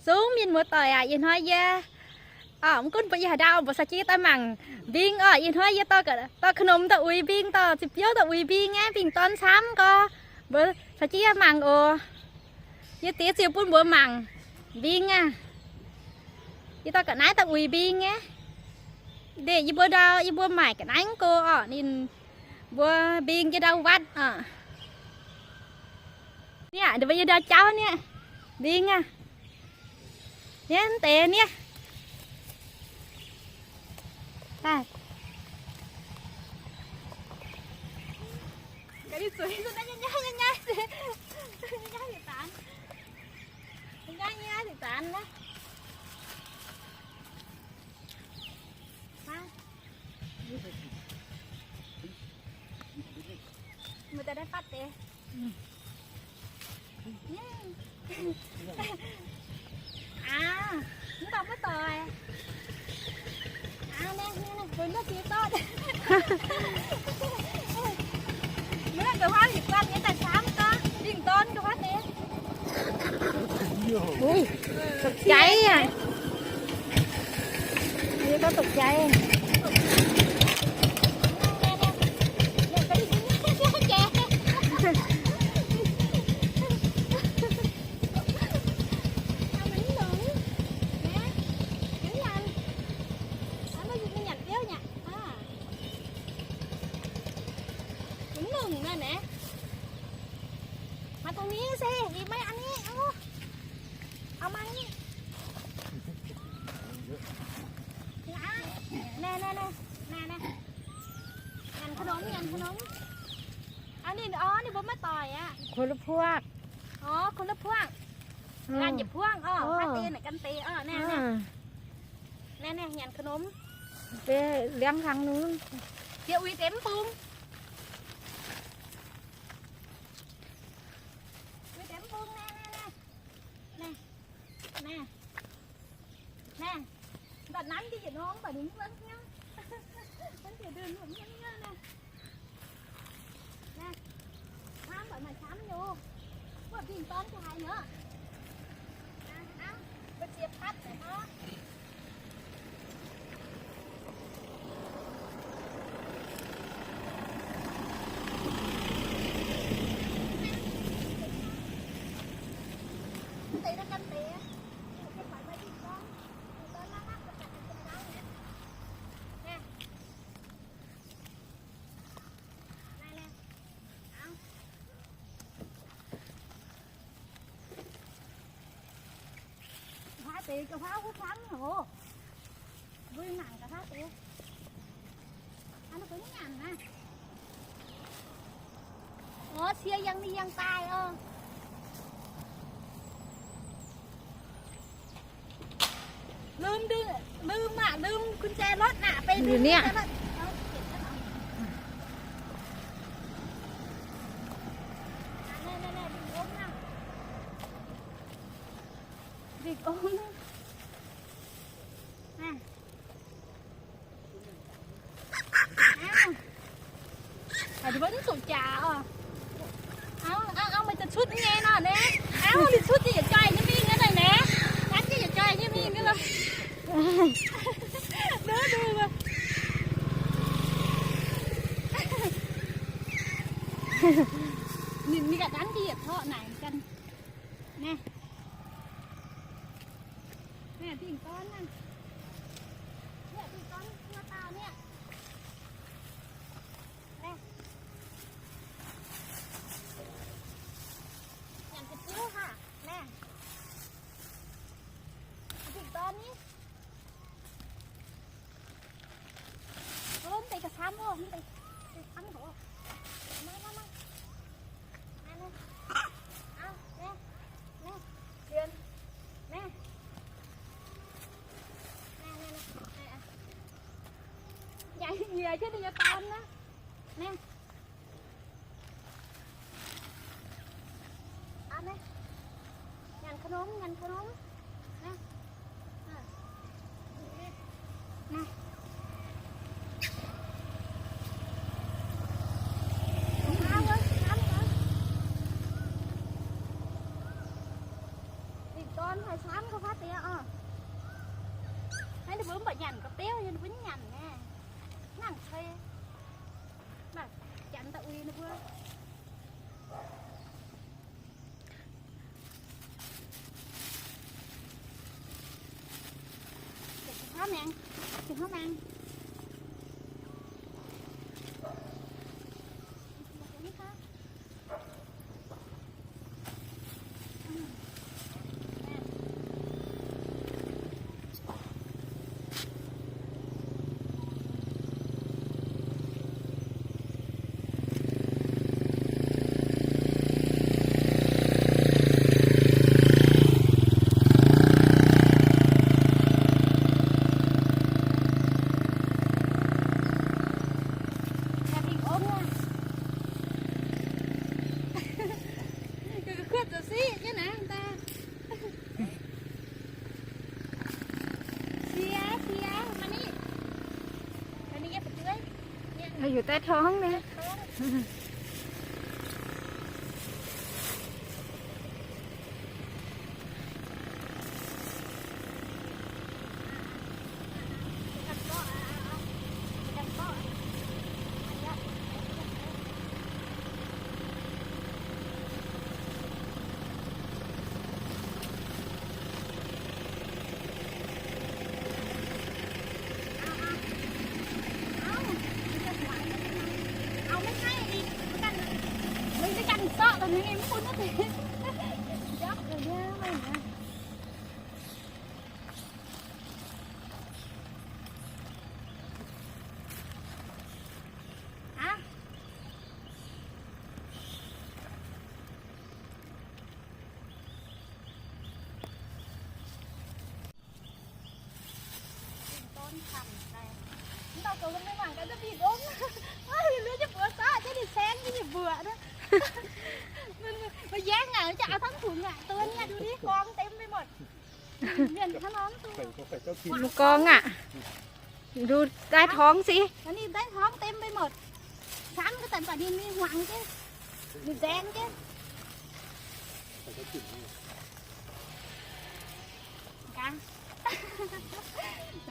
Zungv mienh muoz-doic aac, ih hnoi yie, orqc, mv gunv mbuo yiem haaix ndau, mbuo caux jienv yie daaih mangc mbing orqc. Ih hnoi yie dorh, dorh ka'hnomx daaih uix mbing, dorh ziepc biouv daaih uix mbing aqv. Mbing dorn camv gorx, mbuo caux jienv yie mangc oc. Yie diex ziouc bun mbuo mangc mbing aac. Yie dorh ga'naaiv daaih uix mbing aqv. Ndeic yie mbuo ndau, yie mbuo maaic ga'naaiv mv go orqc, ninh mbuo mbing yie ndau watv orqc. Niaa, ninh mbuo yie ndau jauv niaa. Mbing aac. Niaa, mv deix niaa. Mbuo daaih fatv deix. Aa, mv baac maiv doic. Aa, naaiv, naaiv, naaiv, mbuo mv duqv dorn. Mv duqv gu'huav yietc guanh nyei daaih camv gorx, ndingh dorn gu'huav deix. Ui, taux jaiv aqv. Yie gorngv taux jaiv. Mangc dongh ni se, yie maiv an ni. Naaiv, naaiv, naaiv, naaiv, naaiv. Nyanc ขนม, nyanc ขนม. Aa, ninh, orv, ninh mbuo maiv doic aqv. คนละพวก. Orv, คนละพวก. Nyanc njiec buangv orv, haaix deix naaic gan deix orv, naaiv, naaiv. Naaiv, naaiv, nyanc ขนม. Deix liangv hlang nungv. Diex uix deix mv bung. Uix deix mv bung, naaiv, naaiv, naaiv. Naaiv, naaiv. Naaiv, mbaac nanv diuh yietc norm, mbaac ninh mv wuonv hnyouv. Wuonv diuh ndun mv wuonv hnyouv naaiv. Naaiv, hnamv mbaac maaih camv nyei. Wuov dingh dorn jaa haaix nyungc. Hnamv, mbuo ziex patv deix nor. Huaav deix ga'huaav huv camv hov. Mbuo mangc ga'huaav deix. Aa, ninh mbuo mv nyanc naaiv. Orv, cie yangh ninh yangh daaih oc. Lom, lom aqv, lom กุญแจรถ aqv, beiv lom กุญแจรถ. Vinh ong. Aa, ninh mbuo mv zuqc jaax oc. Auv, auv, auv, meih daaih cuotv nyei nor naaiv. Auv, ninh cuotv jienv yietc joih nyei mingh naaiv naaiv. Nanv jienv yietc joih nyei mingh naaiv loh. Duqv, duqv. Ninh, ninh ganh nanv jienv yietc torqv naaic ganh. Naaiv. Naaiv dingh dorn naaiv. Naaiv dingh dorn mbuo dauh naaiv. Naaiv. Nyanc ga'ziouv haac. Naaiv. Dingh dorn ni. Ov, mv deix ga'camv oc, mv deix ga'camv oc. Naaiv, naaiv, naaiv. Naaiv, naaiv. Aa, naaiv. Naaiv. Liemh. Naaiv. Naaiv, naaiv, naaiv. Naaiv, aa. Nyanc nyiex jienv ninh nyei dorn naaiv. Naaiv. Aa, naaiv. Nyanc ขนม, nyanc ขนม. Naaiv. Aa. Naaiv. Aa, wuov, aa, wuov. Dingh dorn Haaix camv ga'faav deix oc. Naaiv ninh mbuo mv baac nyanc ga'beuv nyei, ninh mbuo mv nyanc naaiv. Nangc cei. Mv baac janx daaih uix ninh mbuo. Hnamv maengx, hnamv maengx. Kuotv zoux siqv jienv naaiv daaih. Siex, siex, maiv ni. Heuc daaih torngv nyei. Mv gorngv aqv. Ndu daaih torngv siqv. Ninh daaih torngv เต็มไปหมด. Camv ga'deix baac ninh mingh hmuangx jienv, ninh nzaeng jienv.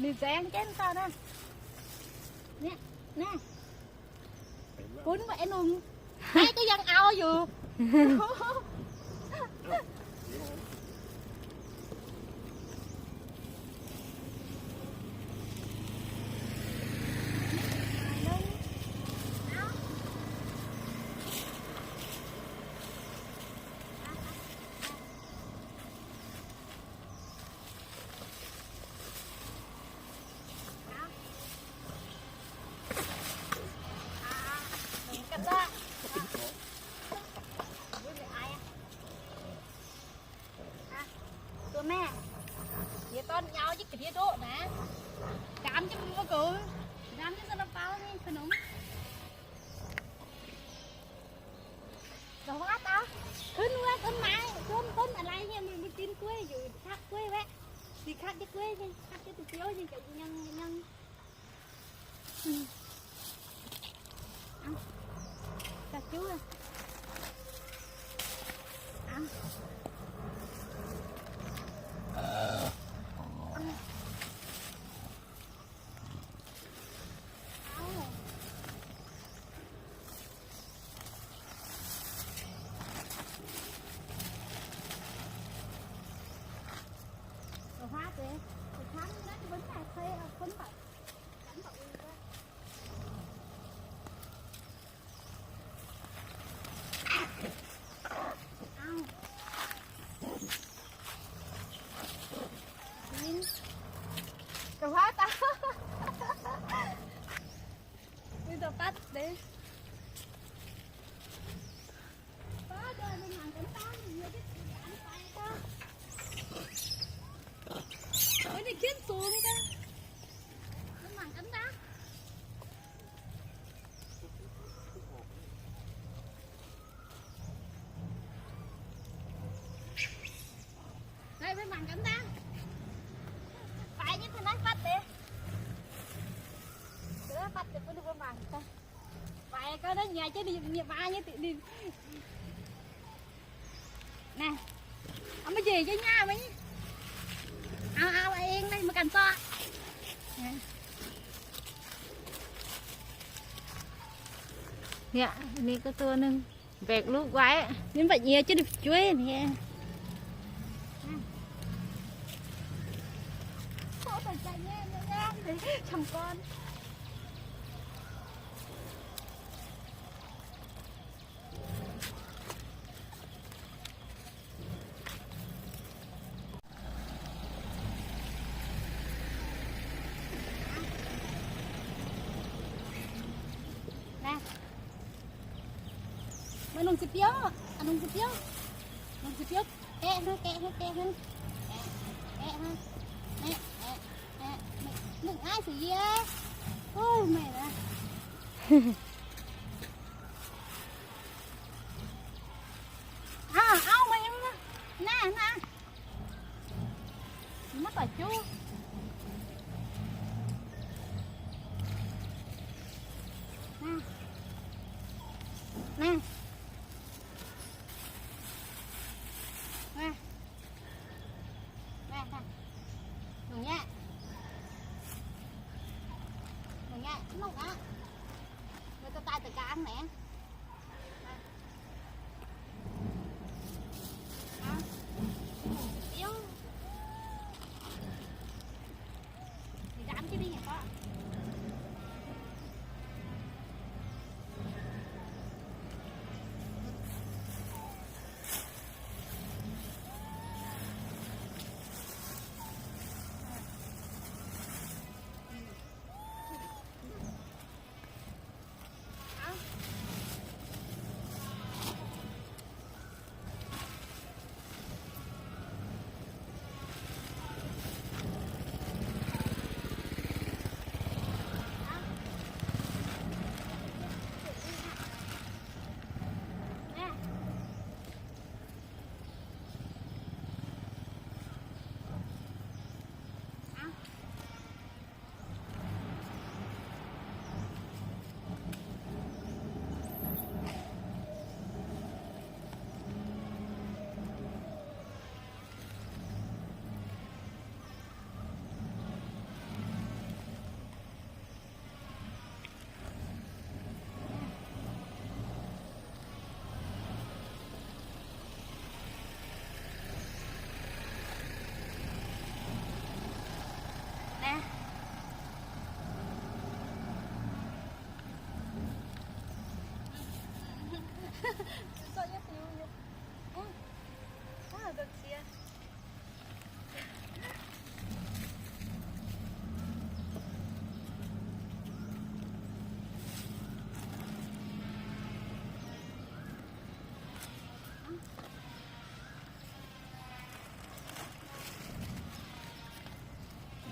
Ninh nzaeng jienv daaih naaiv. Naaiv, naaiv. Gunv mbuo aengx nungx. Naaiv ga'yangh auv yoc. Mbuo meih, yie dorn nyau jienv ga'ndiev ndoqv naaiv. Ndaamv jienv mbuo goux, ndaamv jienv ซาลาเปา nyei kha'nongx. Da'haav daaih, ขึ้น wuov gunv maaiz, gunv, gunv a'lai nyei, mbuo, mbuo zinh gueiv, yuc katv gueiv waeqv. Dinh katv jienv gueiv nyei, katv jienv deix biouv nyei, ga'nyangh, nyangh. Naaiv mbuo mangc gaax daaih. Faix nyei taux naaiv fatv deix. Fatv deix bun ninh mbuo mangc daaih. Faix gau naaiv nyiec jienv ninh, ninh maa nyei. Naaiv, mbuo njiec jienv nyaah maiv nyei. Aqv, ninh ga'duoh ninh mbaeqc lukv waaic, ninh mbaeqc nyiex jienv ninh fu'jueiv nyei. Maiv nongc se biouv, nongc se biouv, nongc se biouv, gaeqv hnangv, gaeqv hnangv, gaeqv hnangv, gaeqv, gaeqv hnangv, gaeqv, gaeqv, gaeqv, mv nqaaiv se yie, ov, meih naaiv. Aa, auv, meih naaiv, naaiv. Maiv doic juv. Naaiv. Naaiv. Naaiv, naaiv. Longc nyei. Longc nyei, mv longc aqv. Meih daaih daaih ga'naaiv.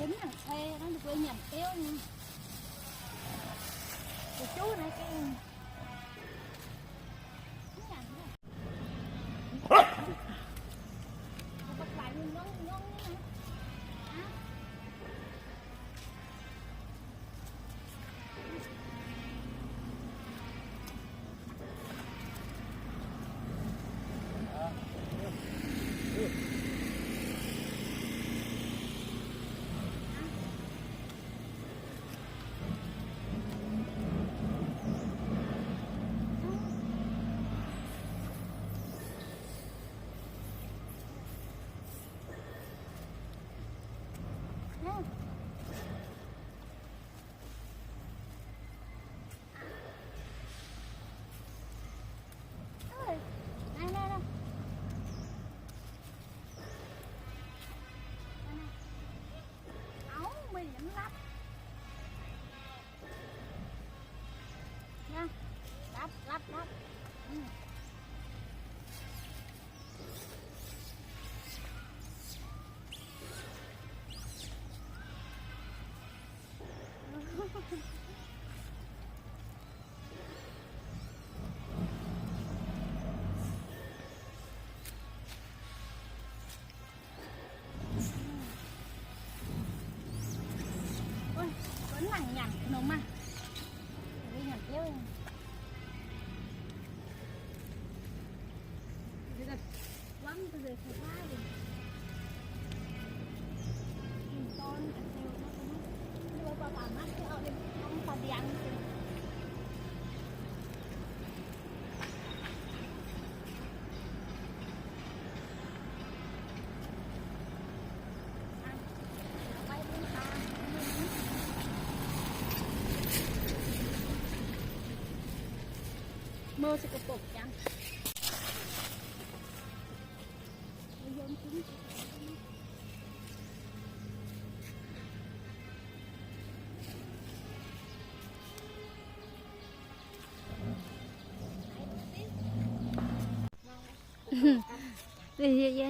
Nyanc cai, nyanc biouv nyei. Juv naaiv gengh Ov, meih mv lap. Lap, lap, lap. Ov, nangc nyanc nor maah. Nyanc biouv.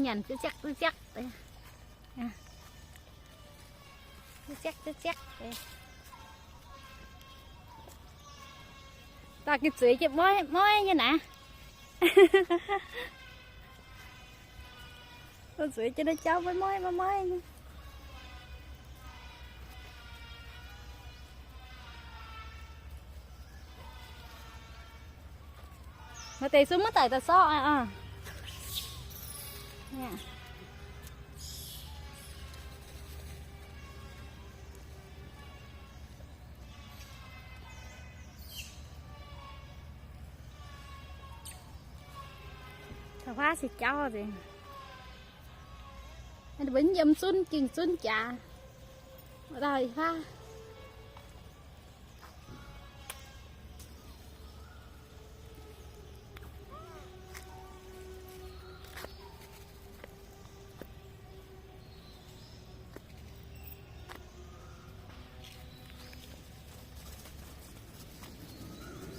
Nyanc duqv ziaqv duqv ziaqv. Duqv ziaqv duqv ziaqv. Dauh gengh zueiz jienv moiv moiv nyei naaiv. Zueiz jienv naaiv jauv moiv moiv moiv moiv nyei. Maaih deix sun maiv daic daaih sorqv aqv. Taux huaav se jauv nzengc. Mbuo yiem zunv gengh zunv jaax. Wuov dauh huaav.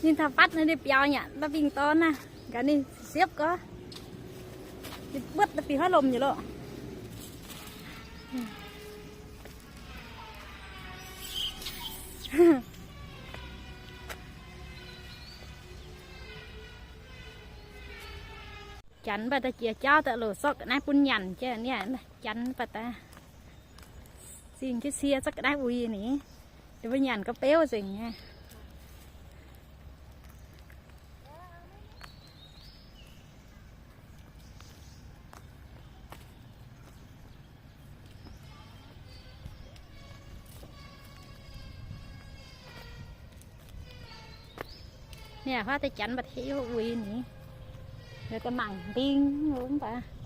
Ninh taux fatv naaiv, ninh biaux nyei, la'bingh dorn naaiv, gaax ninh siepv gorx. Ninh buotv daaih fih haav lomh nyei loh. Janx mv baac da'jiex jauv daaih loc sorqv ga'naaiv bun nyanc jienv niaa. Janx mv baac daaih zingh jienv cie zorqv ga'naaiv uix ni, mbuo nyanc ga'beuv nzengc nyei. Niaa, huaav deix janx mv baac hiuv uix ni, daaih mangc mbing mv baac.